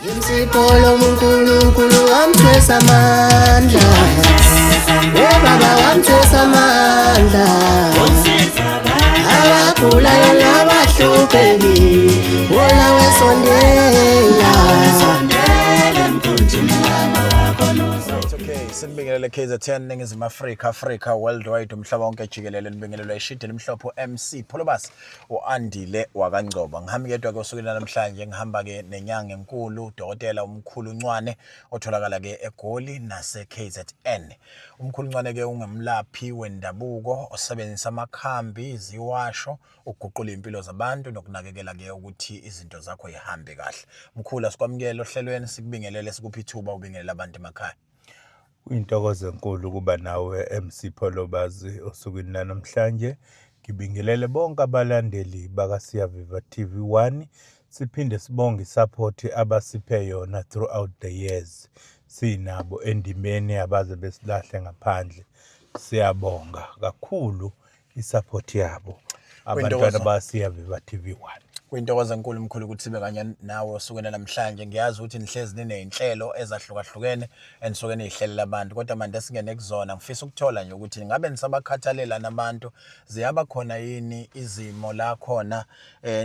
Imsipolo uNkulunkulu wamthwesa amandla. Oh baba wamthwesa amandla. Abagulayo nabahlupheki wona wesondela. It's okay. Sinibingelele KZN Ningizimu Afrika, Africa worldwide umhlaba wonke jikelele nibingelelwa ishidi elimhlophe MC Pholobas uAndile wakaNgcobo. Ngihambi kedwa ke osukwini namhlanje ngihamba ke nenyanga enkulu udokotela umkhulu Ncwane otholakala ke eGoli nase KZN. Umkhulu Ncwane ke ungemlaphi wendabuko osebenzisa amakhambi, iziwasho ukuguqula impilo zabantu nokunakekela ke ukuthi izinto zakho ihambe kahle. Mkhulu asikwamukele ohlelweni sikubingelele sikuphi ithuba ubingelela abantu emakhaya. Kuyintokozo enkulu ukuba nawe MC Pholobazi osukwini lanamhlanje. Ngibingelele bonke abalandeli bakaSiyaviva TV 1. Siphinde sibonge isupport abasiphe yona throughout the years. Sinabo endimeni abaze besilahle ngaphandle. Siyabonga kakhulu isupport yabo abantwana baSiyaviva TV 1. Kuyintokozo enkulu mkhulu ukuthi sibe kanye nawe osukwini namhlanje. Ngiyazi ukuthi nihlezi niney'nhlelo ezahlukahlukene enisuke niy'hlelela abantu, kodwa manje singene kuzona ngifisa ukuthola nje ukuthi ngabe nisabakhathalela nabantu, ziyaba khona yini izimo la khona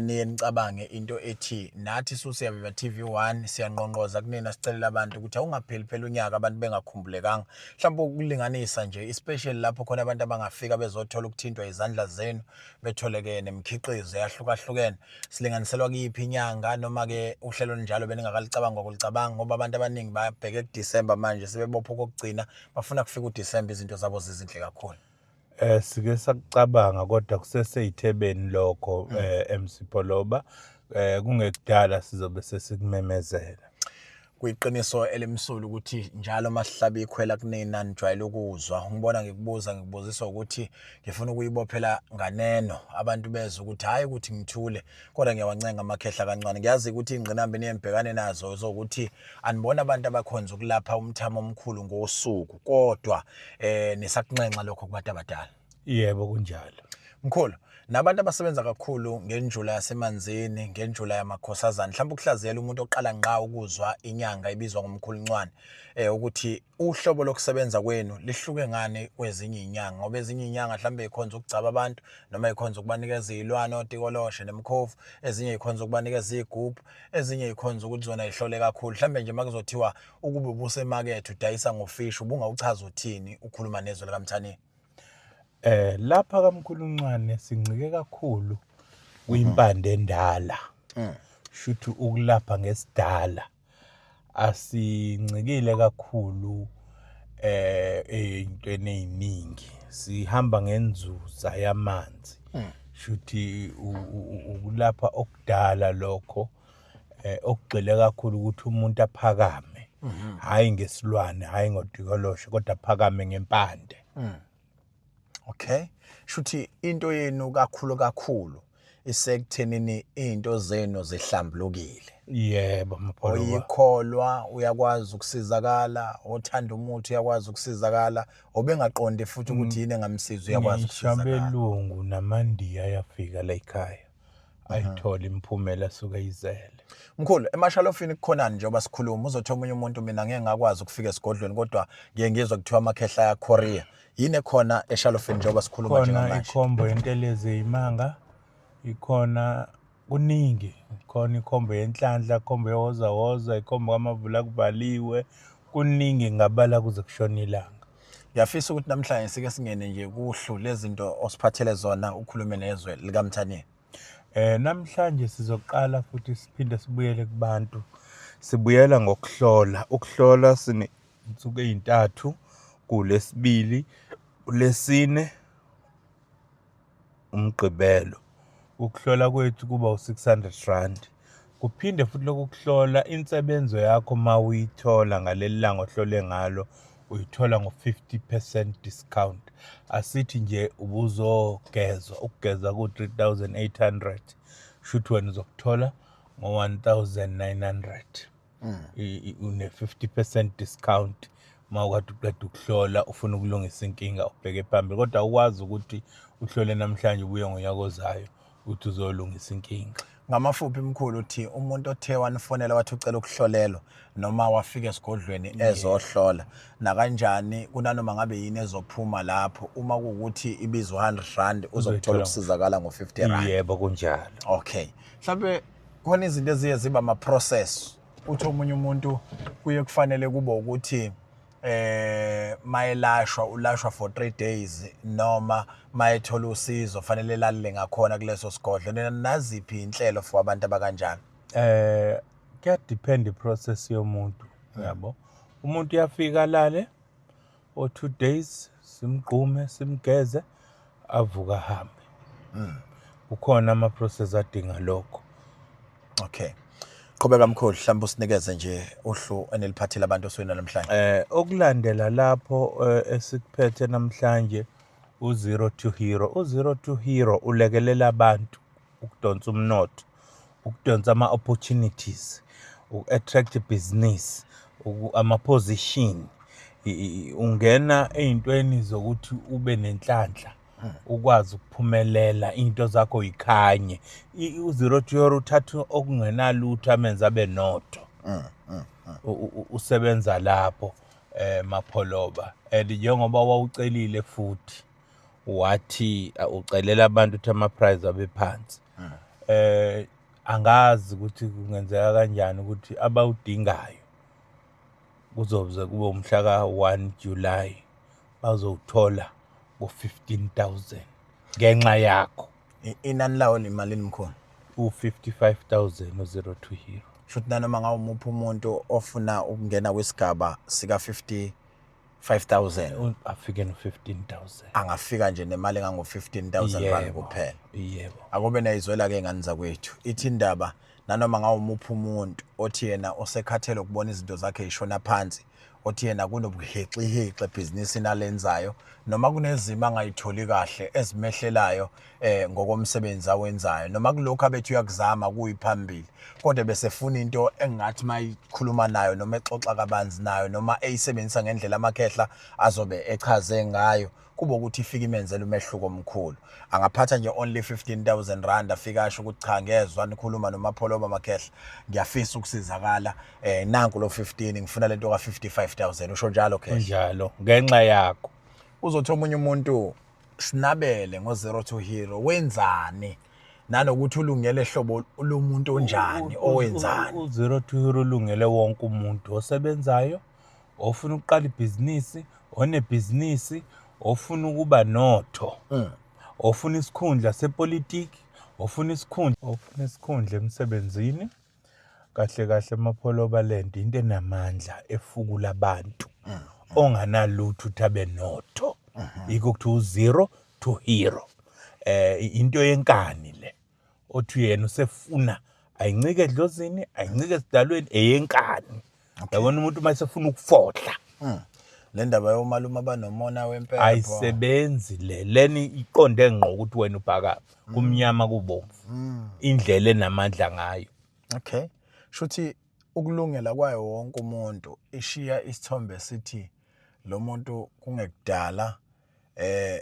niye nicabange into ethi nathi suSiyaviva TV 1 siyanqonqoza kunina sicelela abantu ukuthi awungapheli phela unyaka abantu bengakhumbulekanga. Mhlawumbe ukulinganisa nje especially lapho khona abantu abangafika bezothola ukuthintwa izandla zenu bethole-ke nemikhiqizo eyahlukahlukene silinganiselwa kuyiphi inyanga noma-ke uhlelo olunjalo beningakalicabanga kwakulicabanga ngoba abantu abaningi babheke kuDisemba manje sebebopha okokugcina bafuna kufika uDisemba izinto zabo zizinhle kakhulu. Sike sakucabanga kodwa kuseseyithebeni lokho MC Pholoba kungekudala sizobe sesikumemezela. Kuyiqiniso elimsulu ukuthi njalo masihlaba ikhwela kunina nijwayele ukuzwa ngibona ngikubuza ngikubuziswa ukuthi ngifuna ukuyibophela nganeno abantu bezwe ukuthi hhayi ukuthi ngithule kodwa ngiyawancenga amakhehla kancane ngiyazi ukuthi ingqinamba eniyembhekane nazo zokuthi anibona abantu abakhonza ukulapha umthamo omkhulu ngosuku kodwa eh nisakunxenxa lokho kubantu abadala. Yebo kunjalo. Mkhulu, nabantu abasebenza kakhulu ngenjula yasemanzini, ngenjula yamakhosazane, mhlawumbe ukuhlaziyela umuntu oqala ngqa ukuzwa inyanga ibizwa ngomkhulu Ncwane, eh ukuthi uhlobo lokusebenza kwenu lihluke ngani kwezinye izinyanga ngoba ezinye izinyanga mhlawumbe ikhonza ukugcaba abantu noma ikhonza ukubanikeza izilwane otikoloshe nemkhovu, ezinye ikhonza ukubanikeza izigubhu, ezinye ikhonza ukuthi zona ihlole kakhulu. Mhlawumbe nje makuzothiwa ukube ubusemakethe udayisa ngofishi ubungawuchaza uthini ukhuluma nezwe likaMthaniya? Lapha kaMkhulu Ncwane sincike kakhulu kwimpande endala. Shuthi ukulapha ngesidala. Asincikile kakhulu ey'ntweni ey'ningi. Sihamba ngenzuza yamanzi. Shuthi ukulapha okudala lokho okugxile kakhulu ukuthi umuntu aphakame. Hhayi ngesilwane, hhayi ngodikoloshe kodwa aphakame ngempande. Okay. Shuthi into yenu kakhulu kakhulu isekuthenini izinto zenu zihlambulukile. Yebo Mapholoba. Oyikholwa uyakwazi ukusizakala, othanda umuthi uyakwazi ukusizakala, obengaqondi futhi ukuthi yini engamsiza uyakwazi Ngisho ukusizakala. abelungu namandiya ayafika la ekhaya ayithola imiphumela asuke eyizele. Mkhulu, emashalofini kukhonani njengoba sikhuluma uzothi omunye umuntu mina ngeke ngakwazi ukufika esigodlweni kodwa ngiye ngizwa kuthiwa amakhehla ayakhoriya. Yini ekhona eshalofini njengoba sikhuluma Khona njengamanje? ikhombo yentelezi eyimanga, ikhona kuningi, khona ikhombo yenhlanhla, ikhombo yewozawoza, ikhombo kamavula kuvaliwe, kuningi ngingabala kuze kushone ilanga. Ngiyafisa ukuthi namhlanje sike singene nje kuhlu lezinto osiphathele zona ukhulume nezwe likaMthaniya. Namhlanje sizoqala futhi siphinde sibuyele kubantu. Sibuyela ngokuhlola. Ukuhlola siney'nsuku ey'ntathu, kuLwesibili, uLwesine, uMgqibelo. Ukuhlola kwethu kuba u-R600. Kuphinde futhi lokhu kuhlola insebenzo yakho uma uyithola ngaleli langa ohlole ngalo uyithola ngo-50% discount. Asithi nje ubuzogezwa, ukugeza ku-3800 shuthi wena uzokuthola ngo-1900. Une-50% discount uma ukade uqeda ukuhlola ufuna ukulungisa inkinga ubheke phambili, kodwa awukwazi ukuthi uhlole namhlanje ubuye ngonyaka ozayo uthi uzolungisa inkinga. Ngamafuphi mkhulu uthi umuntu othe wanifonela wathi ucela ukuhlolelwa noma wafika esigodlweni ezohlola nakanjani kunanoma ngabe yini ezophuma lapho uma kuwukuthi ibizwa 100 rand uzokuthola ukusizakala ngo-50 rand. Yebo kunjalo. Okay. Mhlawumbe khona izinto eziye ziba ama-process uthi omunye umuntu kuye kufanele kube ukuthi mayelashwa ulashwa for 3 days noma mayethola usizo fanele lalele ngakhona kuleso sigodlo. Nina naziphi inhlelo for abantu abakanjalo? Kuya depend iprocess yomuntu, yabo. Umuntu uyafika alale o 2 days, simgqume, simgeze, avuka ahambe. Kukhona ama process adinga lokho. Okay. Qhubeka mkhulu, mhlawumbe usinikeze nje uhlu eniliphathele abantu osukwini namhlanje. Okulandela lapho esikuphethe namhlanje u-Zero to Hero. U-Zero to Hero ulekelela abantu ukudonsa umnotho, ukudonsa ama-opportunities, uku-attract business, ama-position. Ungena ey'ntweni zokuthi ube nenhlanhla, ukwazi ukuphumelela, into zakho yikhanye. U-Zero to Hero uthatha okungenalutho amenze abe notho. Usebenza lapho Mapholoba, and njengoba wawucelile futhi wathi ucelela abantu ukuthi ama price abe phansi. Angazi ukuthi kungenzeka kanjani ukuthi abawudingayo kuzoze kube umhla ka-1 July bazowuthola ngo-15,000 ngenxa yakho. Inani lawo limalini mkhulu? U-55,000 u-Zero to Hero. Shuthi nanoma ngawumuphi umuntu ofuna ukungena kwisigaba sika 55,000 afike no-15,000. Angafika nje nemali engango 15,000 rand kuphela. Yebo. Akube nayizwela ke ngani zakwethu. Ithi indaba nanoma ngawumuphi umuntu othi yena osekhathele ukubona izinto zakhe ishona phansi, othi yena kunobuhexihexe ebhizinisini alenzayo noma kunezimo angayitholi kahle ezimehlelayo ngokomsebenzi awenzayo, noma kulokhu abethi uyakuzama kuyiphambili kodwa besefuna into engathi mayikhuluma nayo noma exoxa kabanzi nayo noma eyisebenzisa ngendlela amakhehla azobe echaze ngayo, kube ukuthi ifike imenzele umehluko omkhulu. Angaphatha nje only 15,000 rand afike asho ukuthi cha, ngezwa nikhuluma noMapholoba makhehla, ngiyafisa ukusizakala, nanku lo 15, ngifuna lento ka 55,000. Usho njalo khehla? Kunjalo, ngenxa yakho. Uzothi omunye umuntu sinabele ngo Zero to Hero wenzani, nanokuthi ulungele hlobo lomuntu onjani owenzani? U-Zero to Hero ulungele wonke umuntu osebenzayo, ofuna ukuqala ibhizinisi, onebhizinisi, ofuna ukuba notho, ofuna isikhundla sepolitiki, ofuna isikhundla emsebenzini. Kahle kahle Mapholoba, lento into enamandla efukula abantu onganalutho ukuthi abe notho. Yikho kuthiwa u-zero to hero. Into yenkani le othi yena usefuna ayincike edlozini, ayincike esidalweni, eyenkani. Yabona umuntu uma esefuna ukufohla. Le ndaba yomalume abanomona wempepho ayisebenzi le. Leni iqonde ngqo ukuthi wena ubhakaphi, kumnyama kubomvu, indlela enamandla ngayo. Okay, shuthi ukulungela kwayo wonke umuntu ishiya isithombe sithi lo muntu kungekudala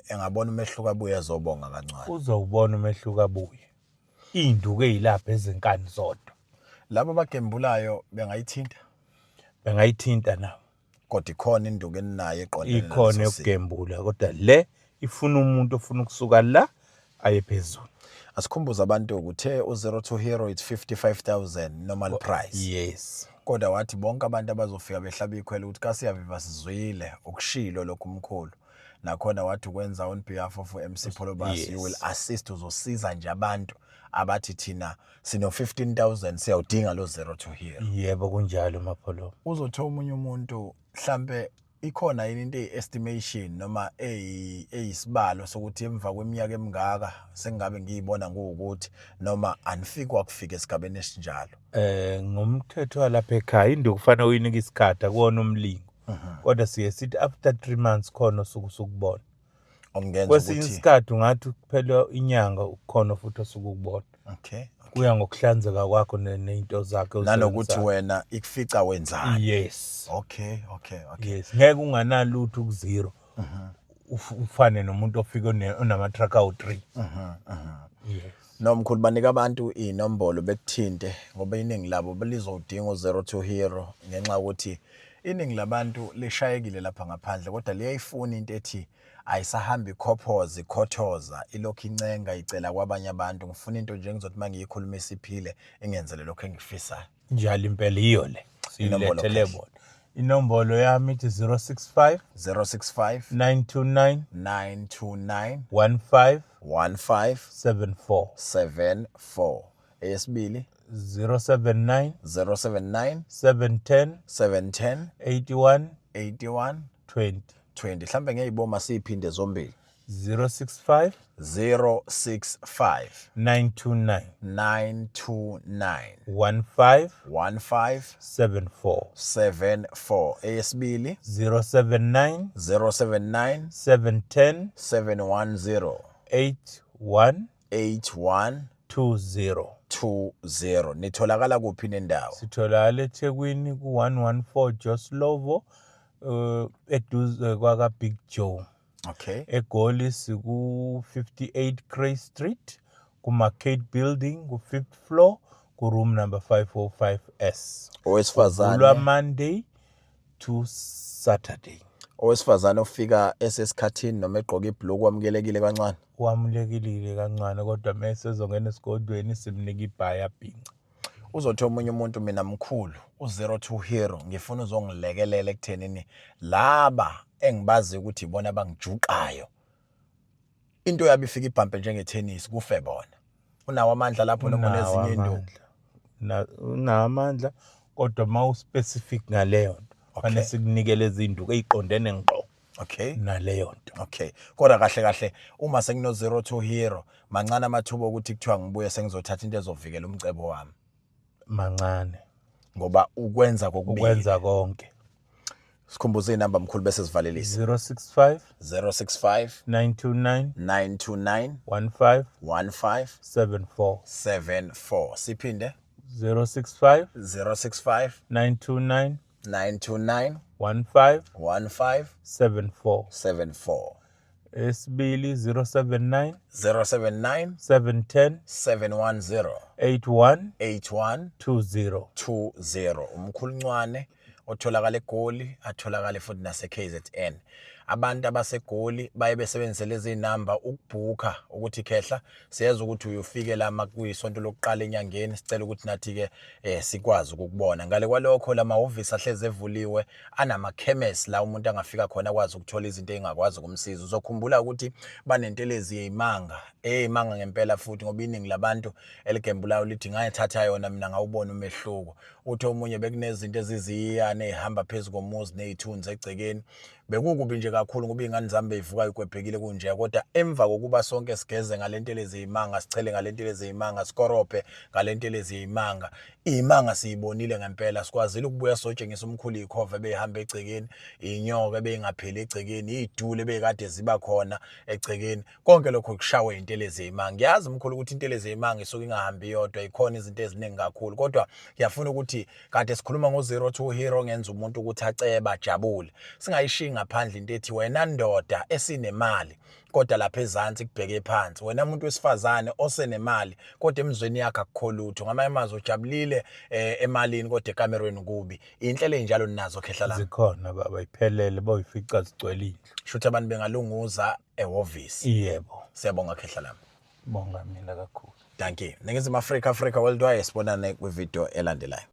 engabona umehluko abuye ezobonga kancane. Uzowubona umehluko abuye. Iy'nduku ey'lapha ezinkani zodwa. Labo abagembulayo bengayithinta? Bengayithinta nabo. Kodwa ikhona induku eninayo eqondene Ikhona naleso simo? Yokugembula, kodwa le ifuna umuntu ofuna ukusuka la aye phezulu. Asikhumbuze abantu ukuthe u-Zero to Hero it's 55,000 normal price. Yes. Kodwa wathi bonke abantu abazofika behlaba ikhwelo ukuthi kasiyaviva sizwile ukushilo lokhu mkhulu. Nakhona wathi ukwenza on behalf of MC Pholobas, you will assist, uzosiza nje abantu abathi thina sino 15,000 siyawudinga lo Zero to Hero. Yebo, kunjalo Mapholo. Uzothi omunye umuntu mhlambe ikhona yini into eyi-estimation noma eyisibalo sokuthi emva kweminyaka emingaka sengabe ngiyibona nguwukuthi, noma anifiki wakufika esigabeni esinjalo? Ngomthetho walapha ekhaya induku kufanele uyinike isikhathi, akuwona umlingo. Kodwa siye sithi after 3 months khona osuke usukubona. Okungenza Kwesinye ukuthi isikhathi ungathi kuphela inyanga ukhona futhi osuke ukubona. Kuya ngokuhlanzeka kwakho ney'nto zakho Nanokuthi ozisebenzisayo. wena ikufica wenzani. Yes. Okay. Yes, ngeke unganalutho ku-zero. Ufane nomuntu ofika onama-truck awu-3. Yes. No mkhulu, banika abantu iy'nombolo bekuthinte ngoba iningi labo lizowudinga u-zero to hero ngenxa yokuthi iningi labantu lishayekile lapha ngaphandle kodwa liyayifuna into ethi ayisahambi ikhophoza ikhothoza ilokhu incenga icela kwabanye abantu. Ngifuna into nje engizothi uma ngiyikhuluma isiphile ingenzele lokhu engikufisayo. Njalo impela iyo le Inombolo siyilethele Khehla. bona. Inombolo yami ithi 065 065 929 929 15 15 74. 74. Eyesibili? 079 079 710 710 81 81 20. 20. Mhlambe ngeyiboma siyiphinde zombili. 065 065 929 929 15 15 74. 74. Eyesibili? 079 079 710 710 81 81 20. 20. Nitholakala kuphi nendawo? Sitholakala eThekwini ku-114 Joe Slovo, eduze kwaka Big Joe. Okay. EGoli siku-58 Cray Street, kuma-Kate Building, ku-5th floor, ku-room number 505S. Owesifazane Kuvulwa Monday to Saturday. Owesifazane ofika esesikhathini noma egqoke ibhuluku wamukelekile kancane? Wamukelekile kancane, kodwa mese ezongena esigodlweni simnika ibhaya bhinca. Uzothi omunye umuntu, mina mkhulu u-zero to hero ngifuna uzongilekelela ekuthenini laba engibazi ukuthi ibona abangijuqayo, into yabo ifika ibhampe njengethenisi kufe bona. Unawo amandla lapho noma Unawo unezinye induku? amandla. Unawo amandla, kodwa uma u-specific ngaleyo nto fanele sikunikele lezi induku ey'qondene ngqo naleyo nto. Okay, kodwa kahle kahle uma sekuno zero to hero mancane amathuba okuthi kuthiwa ngibuye sengizothatha into ezovikela umcebo wami. Mancane. Ngoba ukwenza kokubili. Ukwenza konke. Sikhumbuze inamba mkhulu bese sivalelisa. 065 065 929 929 15 15 74. 74. Siphinde. 065 065 929 929 15 15 74. 74. Esibili 079 079 710 710 81 81 20. 20. Umkhulu Ncwane otholakala eGoli, atholakale futhi nase KZN. Abantu abaseGoli baye besebenzise lezi namba ukubhukha ukuthi khehla siyeza ukuthi uyofike la makuyisonto lokuqala enyangeni, sicela ukuthi nathi ke sikwazi ukukubona. Ngale kwalokho lamahhovisi ahleze evuliwe anamakhemesi la umuntu angafika khona akwazi ukuthola izinto ezingakwazi ukumsiza. Uzokhumbula ukuthi banentelezi yeyimanga, eyimanga ngempela futhi, ngoba iningi labantu eligembulayo lithi ngayithatha yona mina ngawubona umehluko. Uthi omunye bekunezinto eziziyane ezihamba phezu komuzi nezithunzi egcekeni, bekukubi nje kakhulu ngoba iy'ngane zami beyivuka ikwebhekile kunje, kodwa emva kokuba sonke sigeze ngale ntelezi yimanga, sichele ngale ntelezi yimanga, sikorobhe ngale ntelezi yimanga, iy'manga siyibonile ngempela. Sikwazile ukubuya sotshengisa umkhulu iy'khova ebeyihamba egcekeni, iy'nyoka ebeyingapheli egcekeni, iy'duli ebeyikade ziba khona egcekeni, konke lokho kushawe intelezi yimanga. Ngiyazi mkhulu ukuthi intelezi yimanga isuke ingahambi yodwa, ikhona izinto eziningi kakhulu, kodwa ngiyafuna ukuthi kade sikhuluma ngo-zero to hero ngenza umuntu ukuthi acebe ajabule, singayishiyi ngaphandle into ethi wena ndoda esinemali kodwa lapha ezansi kubheke phansi, wena muntu wesifazane osenemali kodwa emzweni yakhe akukho lutho, ngamanye amazwi ujabulile emalini kodwa ekamerweni kubi. Inhlelo ey'njalo ninazo khehla lami? Zikhona baba, iphelele, boyifica zigcwele indlu. Shuthi abantu bengalunguza ehhovisi. Yebo. Siyabonga khehla lami. Bonga mina kakhulu. Dankie. Ningizimu Afrika, Africa Worldwide, sibonane kwivideo elandelayo.